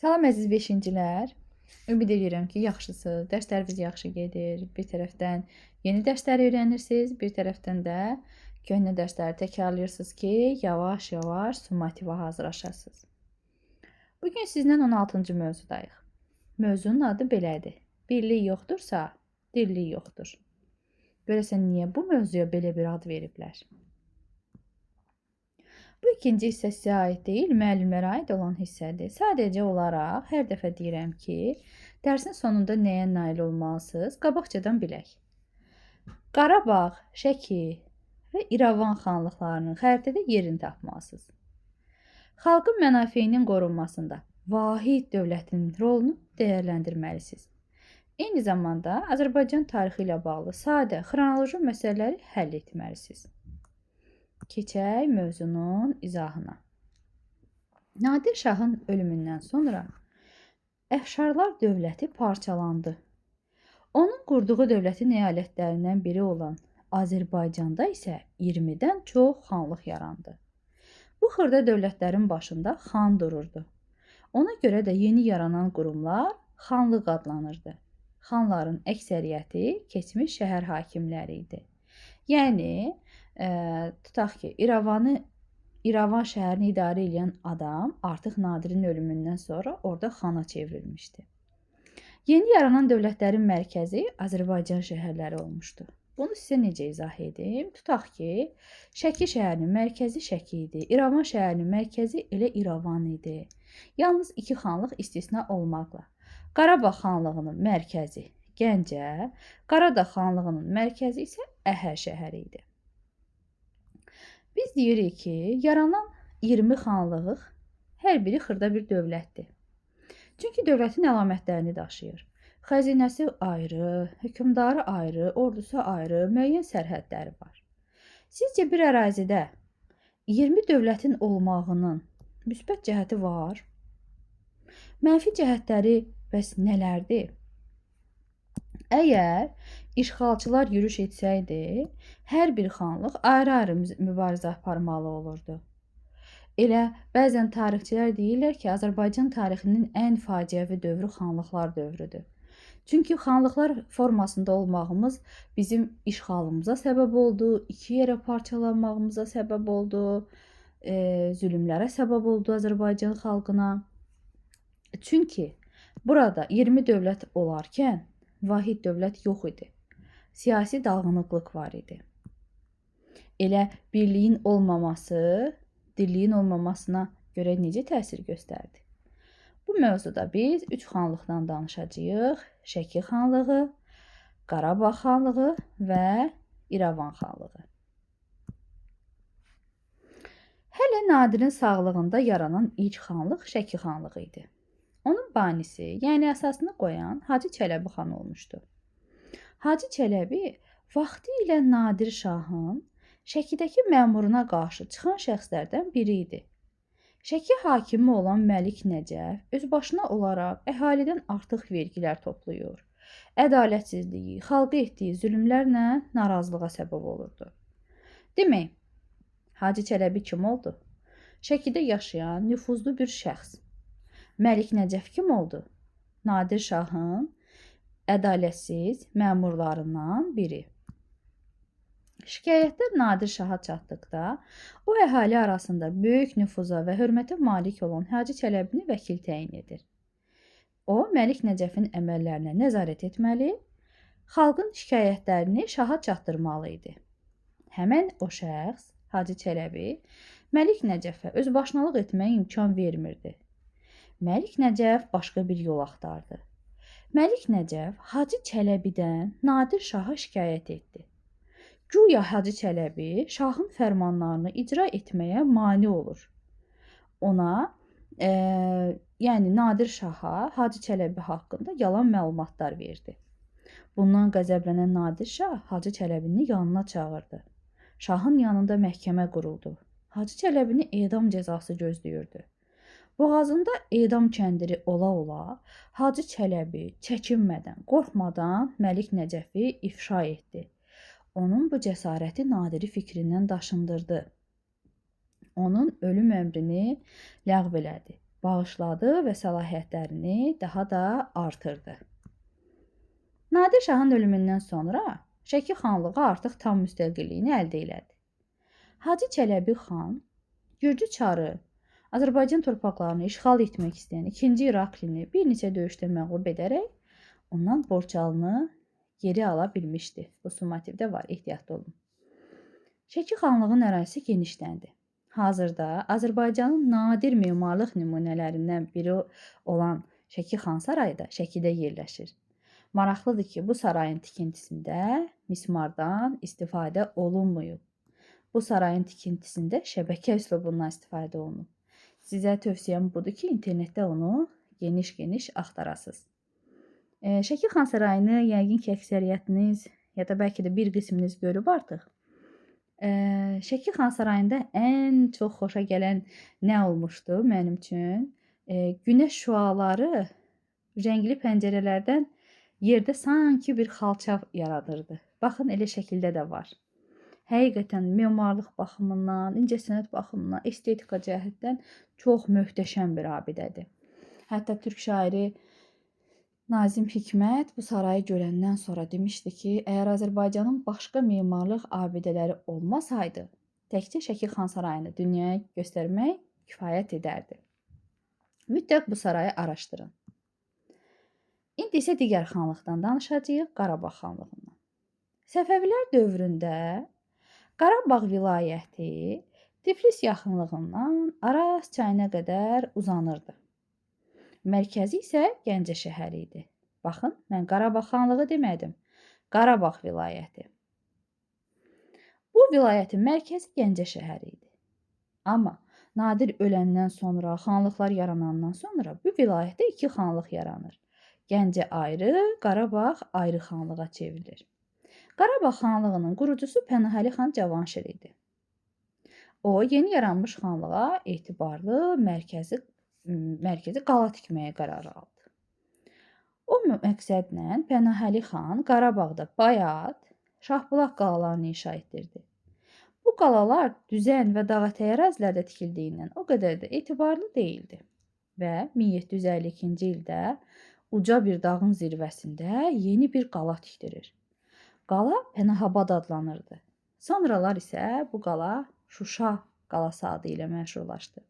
Salam əziz beşincilər. Ümid edirəm ki, yaxşısınız, dərsləriniz yaxşı gedir. Bir tərəfdən yeni dərsləri öyrənirsiniz, bir tərəfdən də köhnə dərsləri təkrarlayırsınız ki, yavaş-yavaş summativa hazırlaşasınız. Bugün sizinlə 16-cı mövzudayıq. Mövzunun adı belədir. Birlik yoxdursa, dirlik yoxdur. Görəsən niyə bu mövzuya belə bir ad veriblər? Bu ikinci hissə sizə aid deyil, müəllimlərə aid olan hissədir. Sadəcə olaraq hər dəfə deyirəm ki, dərsin sonunda nəyə nail olmalısınız, qabaqcadan bilək. Qarabağ, Şəki və İrəvan xanlıqlarının xəritədə yerini tapmalısınız. Xalqın mənafeyinin qorunmasında vahid dövlətin rolunu dəyərləndirməlisiniz. Eyni zamanda Azərbaycan tarixi ilə bağlı sadə xronoloji məsələləri həll etməlisiniz. Keçək mövzunun izahına. Nadir Şahın ölümündən sonra Əfşarlar dövləti parçalandı. Onun qurduğu dövlətin əyalətlərindən biri olan Azərbaycanda isə 20-dən çox xanlıq yarandı. Bu xırda dövlətlərin başında xan dururdu. Ona görə də yeni yaranan qurumlar xanlıq adlanırdı. Xanların əksəriyyəti keçmiş şəhər hakimləri idi. Yəni, tutaq ki, İrəvan şəhərini idarə edən adam artıq Nadirin ölümündən sonra orada xana çevrilmişdi. Yeni yaranan dövlətlərin mərkəzi Azərbaycan şəhərləri olmuşdu. Bunu sizə necə izah edim? Tutaq ki, Şəki şəhərinin mərkəzi Şəki idi. İrəvan şəhərinin mərkəzi elə İrəvan idi. Yalnız iki xanlıq istisna olmaqla. Qarabağ xanlığının mərkəzi Gəncə, Qaradağ xanlığının mərkəzi isə Əhər şəhəri idi. Biz deyirik ki, yaranan 20 xanlıq hər biri xırda bir dövlətdir. Çünki dövlətin əlamətlərini daşıyır. Xəzinəsi ayrı, hökmdarı ayrı, ordusu ayrı, müəyyən sərhədləri var. Sizcə bir ərazidə 20 dövlətin olmağının müsbət cəhəti var? Mənfi cəhətləri bəs nələrdir? Əgər işğalçılar yürüş etsəydi, hər bir xanlıq ayrı-ayrı mübarizə aparmalı olurdu. Elə bəzən tarixçilər deyirlər ki, Azərbaycan tarixinin ən faciəvi dövrü xanlıqlar dövrüdür. Çünki xanlıqlar formasında olmağımız bizim işğalımıza səbəb oldu, iki yerə parçalanmağımıza səbəb oldu, zülmlərə səbəb oldu Azərbaycan xalqına. Çünki burada 20 dövlət olarkən vahid dövlət yox idi. Siyasi dağınıqlıq var idi. Elə birliyin olmaması, dirliyin olmamasına görə necə təsir göstərdi? Bu mövzuda biz 3 xanlıqdan danışacağıq. Şəki xanlığı, Qarabağ xanlığı və İrəvan xanlığı. Hələ Nadirin sağlığında yaranan ilk xanlıq Şəki xanlığı idi. Onun banisi, yəni əsasını qoyan Hacı Çələbi xan olmuşdu. Hacı Çələbi vaxtilə Nadir Şahın Şəkidəki məmuruna qarşı çıxan şəxslərdən biri idi. Şəki hakimi olan Məlik Nəcəf özbaşına olaraq əhalidən artıq vergilər toplayır. Ədalətsizliyi, xalqa etdiyi zülmlərlə narazılığa səbəb olurdu. Demək, Hacı Çələbi kim oldu? Şəkidə yaşayan nüfuzlu bir şəxs. Məlik Nəcəf kim oldu? Nadir Şahın ədalətsiz məmurlarından biri. Şikayətlər Nadir Şaha çatdıqda, o əhali arasında böyük nüfuza və hörmətə malik olan Hacı Çələbini vəkil təyin edir. O, Məlik Nəcəfin əməllərinə nəzarət etməli, xalqın şikayətlərini şaha çatdırmalı idi. Həmən o şəxs, Hacı Çələbi, Məlik Nəcəfə özbaşınalıq etməyə imkan vermirdi. Məlik Nəcəf başqa bir yol axtardı. Məlik Nəcəf Hacı Çələbidən Nadir Şaha şikayət etdi. Güya Hacı Çələbi şahın fərmanlarını icra etməyə mane olur. Ona, yəni Nadir Şaha Hacı Çələbi haqqında yalan məlumatlar verdi. Bundan qəzəblənən Nadir Şah Hacı Çələbini yanına çağırdı. Şahın yanında məhkəmə quruldu. Hacı Çələbini edam cəzası gözləyirdi. Boğazında edam kəndiri ola-ola Hacı Çələbi çəkinmədən, qorxmadan Məlik Nəcəfi ifşa etdi. Onun bu cəsarəti Nadiri fikrindən daşındırdı. Onun ölüm əmrini ləğv elədi. bağışladı və səlahiyyətlərini daha da artırdı. Nadir Şahın ölümündən sonra Şəki xanlığı artıq tam müstəqilliyini əldə elədi. Hacı Çələbi xan Gürcü çarı Azərbaycan torpaqlarını işğal etmək istəyən 2-ci İraklini bir neçə döyüşdə məğlub edərək ondan Borçalını geri ala bilmişdi. Bu summativdə var, ehtiyatlı olun. Şəki xanlığının ərazisi genişləndi. Hazırda Azərbaycanın nadir memarlıq nümunələrindən biri olan Şəki xan sarayı da Şəkidə yerləşir. Maraqlıdır ki, bu sarayın tikintisində mismardan istifadə olunmayıb. Bu sarayın tikintisində şəbəkə üslubundan istifadə olunub. Sizə tövsiyəm budur ki, internetdə onu geniş-geniş axtarasınız. Şəki xan sarayını yəqin ki, əksəriyyətiniz ya da bəlkə də bir qisminiz görüb artıq. Şəki xan sarayında ən çox xoşa gələn nə olmuşdu mənim üçün? Günəş şüaları rəngli pəncərələrdən yerdə sanki bir xalça yaradırdı. Baxın, elə şəkildə də var. Həqiqətən memarlıq baxımından, incəsənət baxımından, estetika cəhətdən çox möhtəşəm bir abidədir. Hətta türk şairi Nazim Hikmət bu sarayı görəndən sonra demişdi ki, əgər Azərbaycanın başqa memarlıq abidələri olmasaydı, təkcə Şəki xan sarayını dünyaya göstərmək kifayət edərdi. Mütləq bu sarayı araşdırın. İndi isə digər xanlıqdan danışacağıq, Qarabağ xanlığından. Səfəvilər dövründə Qarabağ vilayəti Tiflis yaxınlığından Araz çayına qədər uzanırdı. Mərkəzi isə Gəncə şəhəri idi. Baxın, mən Qarabağ xanlığı demədim. Qarabağ vilayəti. Bu vilayətin mərkəzi Gəncə şəhəri idi. Amma Nadir öləndən sonra, xanlıqlar yaranandan sonra bu vilayətdə iki xanlıq yaranır. Gəncə ayrı, Qarabağ ayrı xanlığa çevrilir. Qarabağ xanlığının qurucusu Pənahəli xan Cavanşir idi. O, yeni yaranmış xanlığa etibarlı mərkəzi qala tikməyə qərar aldı. O məqsədlə Pənahəli xan Qarabağda Bayat, Şahbulaq qalalarını inşa etdirdi. Bu qalalar düzən və dağətəyi ərazilərdə tikildiyindən o qədər də etibarlı deyildi və 1752-ci ildə uca bir dağın zirvəsində yeni bir qala tikdirir. Qala Pənahabad adlanırdı. Sonralar isə bu qala Şuşa qalası adı ilə məşhurlaşdı.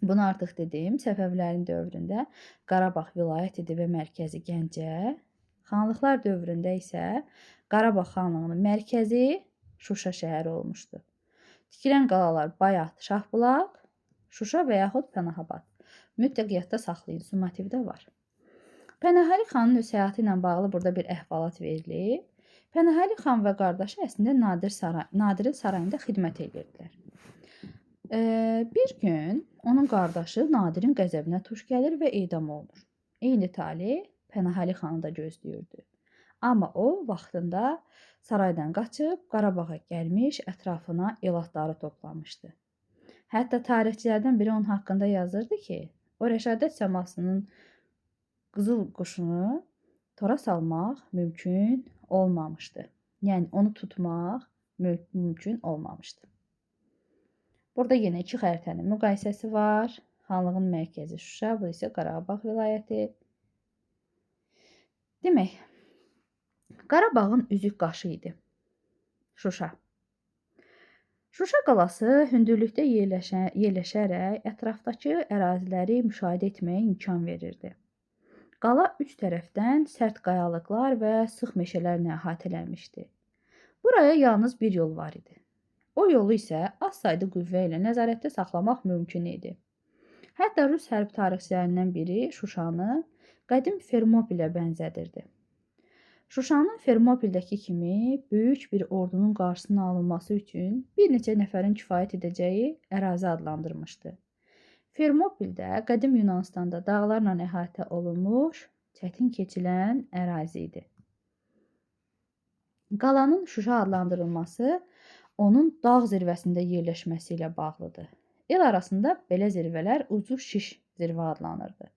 Bunu artıq dedim, Səfəvilərin dövründə Qarabağ vilayət idi və mərkəzi Gəncə, xanlıqlar dövründə isə Qarabağ xanlığının mərkəzi Şuşa şəhəri olmuşdu. Tikilən qalalar Bayat, Şahbulaq, Şuşa və yaxud Pənahabad. Mütləq yadda saxlayın, summativdə var. Pənahəli xanın öz həyatı ilə bağlı burada bir əhvalat verilib. Pənahəli xan və qardaşı əslində Nadirin sarayında xidmət edirdilər. Bir gün onun qardaşı Nadirin qəzəbinə tuş gəlir və edam olunur. Eyni talih Pənahəli xanı da gözləyirdi. Amma o vaxtında saraydan qaçıb Qarabağa gəlmiş, ətrafına elatları toplamışdı. Hətta tarixçilərdən biri onun haqqında yazırdı ki, o rəşadət səmasının qızıl quşunu tora salmaq mümkün olmamışdı. Yəni onu tutmaq mümkün olmamışdı. Burada yenə iki xəritənin müqayisəsi var. Xanlığın mərkəzi Şuşa, bu isə Qarabağ vilayəti. Demək, Qarabağın üzük qaşı idi Şuşa. Şuşa qalası hündürlükdə yerləşərək ətrafdakı əraziləri müşahidə etməyə imkan verirdi. Qala üç tərəfdən sərt qayalıqlar və sıx meşələrlə əhatələnmişdi. Buraya yalnız bir yol var idi. O yolu isə az sayda qüvvə ilə nəzarətdə saxlamaq mümkün idi. Hətta Rus hərb tarixçilərindən biri Şuşanı qədim Fermopilə bənzədirdi. Şuşanın Fermopildəki kimi böyük bir ordunun qarşısının alınması üçün bir neçə nəfərin kifayət edəcəyi ərazi adlandırmışdı. Fermopildə qədim Yunanıstanda dağlarla əhatə olunmuş, çətin keçilən ərazi idi. Qalanın Şuşa adlandırılması onun dağ zirvəsində yerləşməsi ilə bağlıdır. El arasında belə zirvələr ucu şiş zirvə adlanırdı.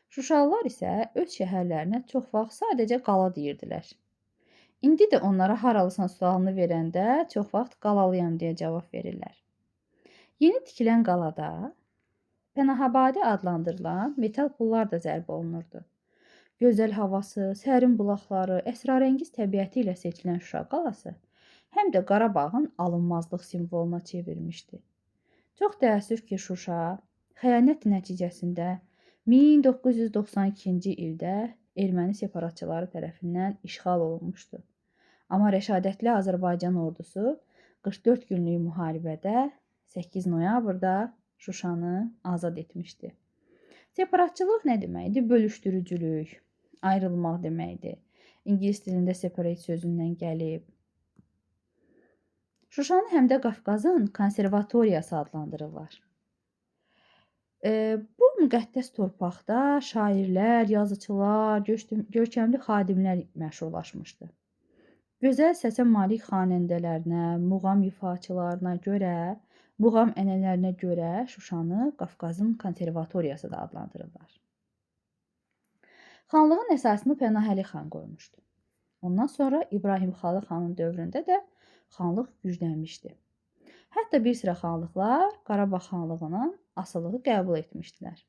Şuşalılar isə öz şəhərlərinə çox vaxt sadəcə qala deyirdilər. İndi də onlara haralısan sualını verəndə çox vaxt qalalıyam deyə cavab verirlər. Yeni tikilən qalada Pənahabadi adlandırılan metal pullar da zərb olunurdu. Gözəl havası, sərin bulaqları, əsrarəngiz təbiəti ilə seçilən Şuşa qalası həm də Qarabağın alınmazlıq simvoluna çevrilmişdi. Çox təəssüf ki, Şuşa xəyanət nəticəsində 1992-ci ildə erməni separatçıları tərəfindən işğal olunmuşdu. Amma rəşadətli Azərbaycan ordusu 44 günlük müharibədə 8 noyabrda Şuşanı azad etmişdi. Separatçılıq nə deməkdir? Bölüşdürücülük, ayrılmaq deməkdir. İngilis dilində separate sözündən gəlib. Şuşanı həm də Qafqazın konservatoriyası adlandırırlar. Bu müqəddəs torpaqda şairlər, yazıçılar, görkəmli xadimlər məşhurlaşmışdı. Gözəl səsə malik xanəndələrinə, muğam ifaçılarına görə, muğam ənənələrinə görə Şuşanı Qafqazın konservatoriyası da adlandırırlar. Xanlığın əsasını Pənahəli xan qoymuşdu. Ondan sonra İbrahim Xalı xanın dövründə də xanlıq güclənmişdi. Hətta bir sıra xanlıqlar Qarabağ xanlığının asılılığı qəbul etmişdilər.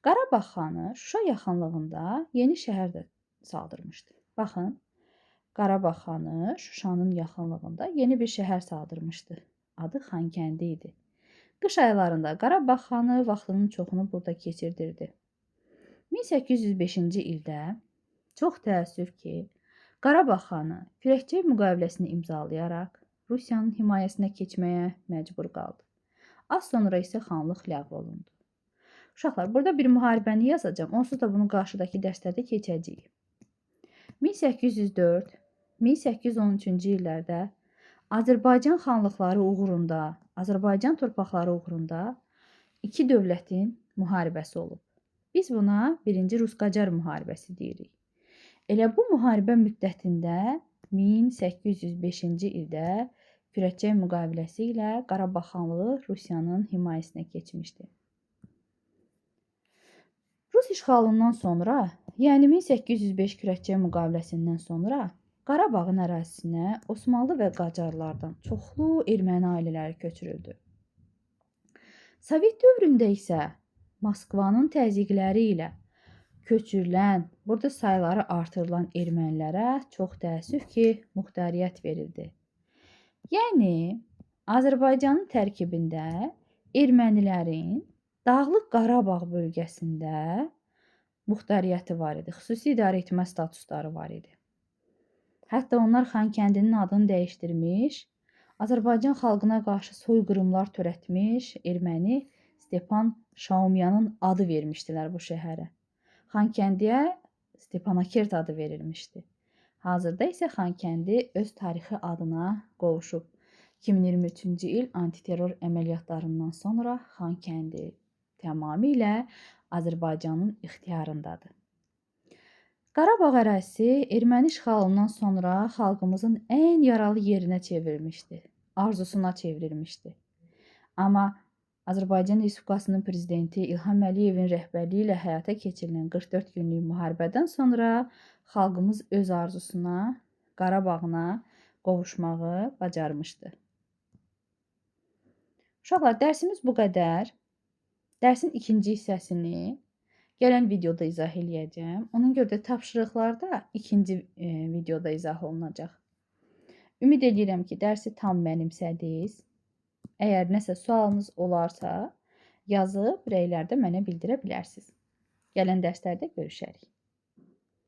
Qarabağ xanı Şuşa yaxınlığında yeni şəhər də saldırmışdı. Baxın, Qarabağ xanı Şuşanın yaxınlığında yeni bir şəhər saldırmışdı. Adı Xankəndi idi. Qış aylarında Qarabağ xanı vaxtının çoxunu burada keçirdirdi. 1805-ci ildə çox təəssüf ki, Qarabağ xanı Kürəkçay müqaviləsini imzalayaraq Rusiyanın himayəsinə keçməyə məcbur qaldı. Az sonra isə xanlıq ləğv olundu. Uşaqlar, burada bir müharibəni yazacağam. Onsuz da bunu qarşıdakı dərslərdə keçəcəyik. 1804-1813-cü illərdə Azərbaycan xanlıqları uğrunda, Azərbaycan torpaqları uğrunda iki dövlətin müharibəsi olub. Biz buna 1-ci Rus-Qacar müharibəsi deyirik. Elə bu müharibə müddətində 1805-ci ildə Kürəkçay müqaviləsi ilə Qarabağ xanlığı Rusiyanın himayəsinə keçmişdi. Rus işğalından sonra, yəni 1805 Kürəkçay müqaviləsindən sonra Qarabağın ərazisinə Osmanlı və Qacarlardan çoxlu erməni ailələri köçürüldü. Sovet dövründə isə Moskvanın təzyiqləri ilə köçürülən, burada sayları artırılan ermənilərə çox təəssüf ki, muxtariyyət verildi. Yəni, Azərbaycanın tərkibində ermənilərin Dağlıq Qarabağ bölgəsində muxtariyyəti var idi. Xüsusi idarə etmə statusları var idi. Hətta onlar Xankəndinin adını dəyişdirmiş, Azərbaycan xalqına qarşı soyqırımlar törətmiş erməni Stepan Şaumyanın adı vermişdilər bu şəhərə. Xankəndiyə Stepanakert adı verilmişdi. Hazırda isə Xankəndi öz tarixi adına qovuşub. 2023-cü il antiterror əməliyyatlarından sonra Xankəndi tamamilə Azərbaycanın ixtiyarındadır. Qarabağ ərazisi erməni işğalından sonra xalqımızın ən yaralı yerinə çevrilmişdi, arzusuna çevrilmişdi. Amma Azərbaycan Respublikasının prezidenti İlham Əliyevin rəhbərliyi ilə həyata keçirilən 44 günlük müharibədən sonra xalqımız öz arzusuna, Qarabağına qovuşmağı bacarmışdı. Uşaqlar, dərsimiz bu qədər. Dərsin ikinci hissəsini gələn videoda izah eləyəcəm. Ona görə də tapşırıqlar da ikinci videoda izah olunacaq. Ümid edirəm ki, dərsi tam mənimsədiniz. Əgər nəsə sualınız olarsa, yazıb rəylərdə mənə bildirə bilərsiniz. Gələn dərslərdə görüşərik.